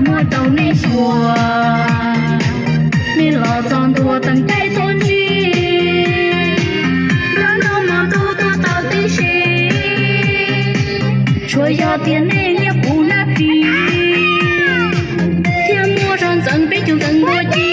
Muab rau nej xyuas, nej los txog ntua teem caij tuaj ntsib, nrog noj mov ntuj tuaj tau tib si. Tsuas yog tias nej niaj puv nab ris, thiaj muaj zog ntxeev peb cov ntxeev npua ci.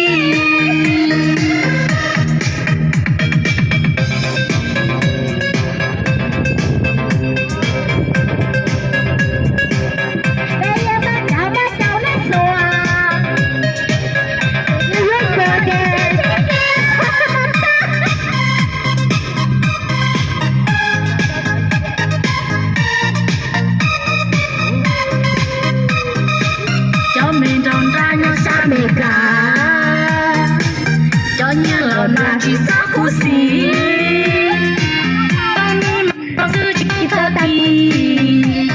Cov me nraug nrab nyob sab Amelikas, cov nyiaj los nrog tsis txhob khuv xim, tau hnub no xwb tsis tag kis,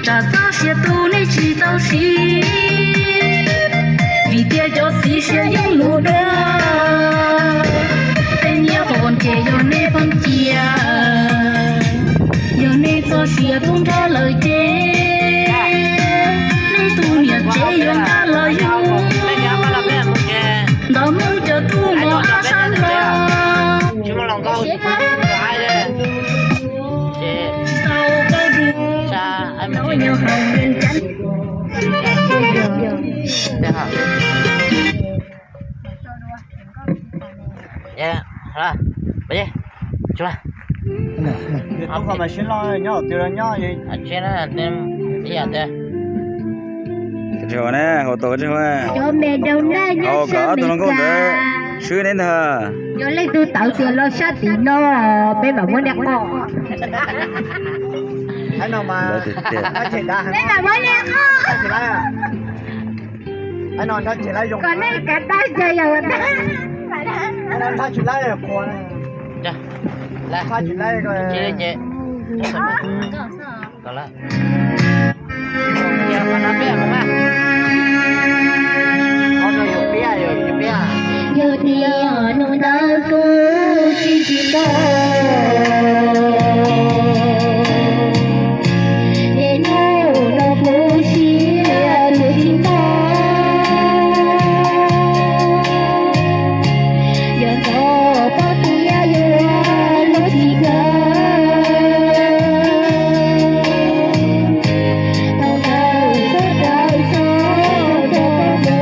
tsam txoj sia tu nej tsis tau siv, vim tias cov txiv siab yeej luv dua. Tej nyiaj qos ces yog nej pheej cia, yog nej txoj sia tu nrho lawm ces, nej tus niam tsev yuav nkag los yug, ntaus mus cov tub mos ob sab Nplog. Hauv kom tus hluas nkauj ntawd swb neb ntag. Yog leej twg tawv tias los sab tim no, peb mam muab nej qoj. Peb mam muab nej qoj. Kom nej kav tab, yog ua tab. Yog tias hnub ntawd kuv tsis tsim tau, es hnub no kuv siab yuav tsis tau. Yog txog poj tiam yuav luag tsis kawg, thaum ntawd txhob rawm txhob rau kuv mus.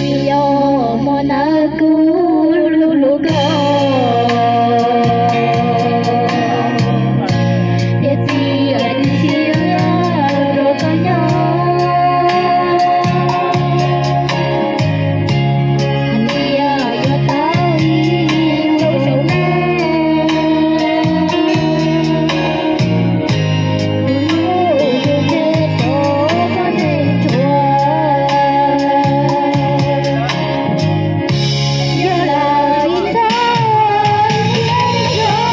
Vim yog hmo ntawd kuv hlub hlub koj, thiaj txiav txim siab rau koj nyob. Hais tias yuav tau ib lub zoo no, tus hlub tus ntsej tos koj ntsej ntshuav. Yog lawm tsis txhob siab ntshaw,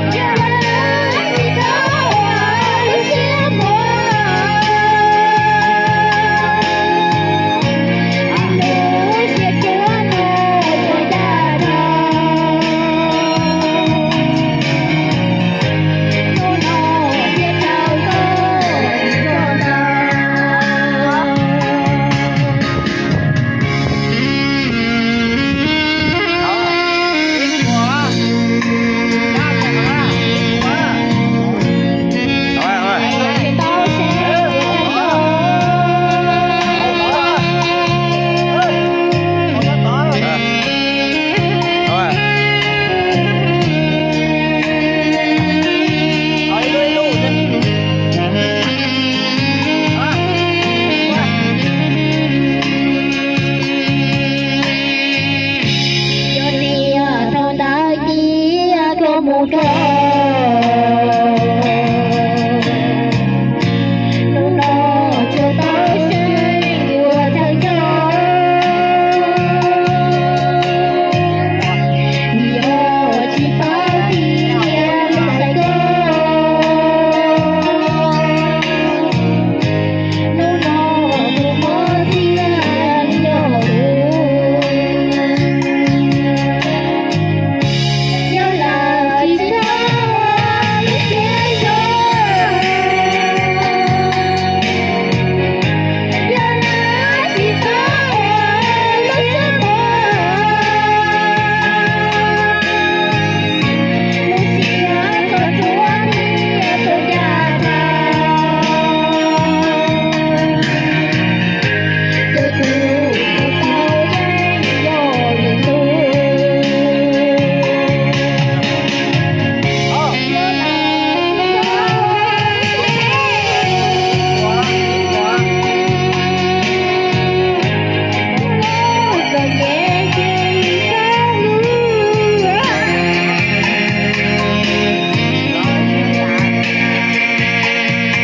yog lawm tsis txhob siab npua, lub siab cuab no puas dag dhau. Yog tias thaum ntawd cia koj mus kawg,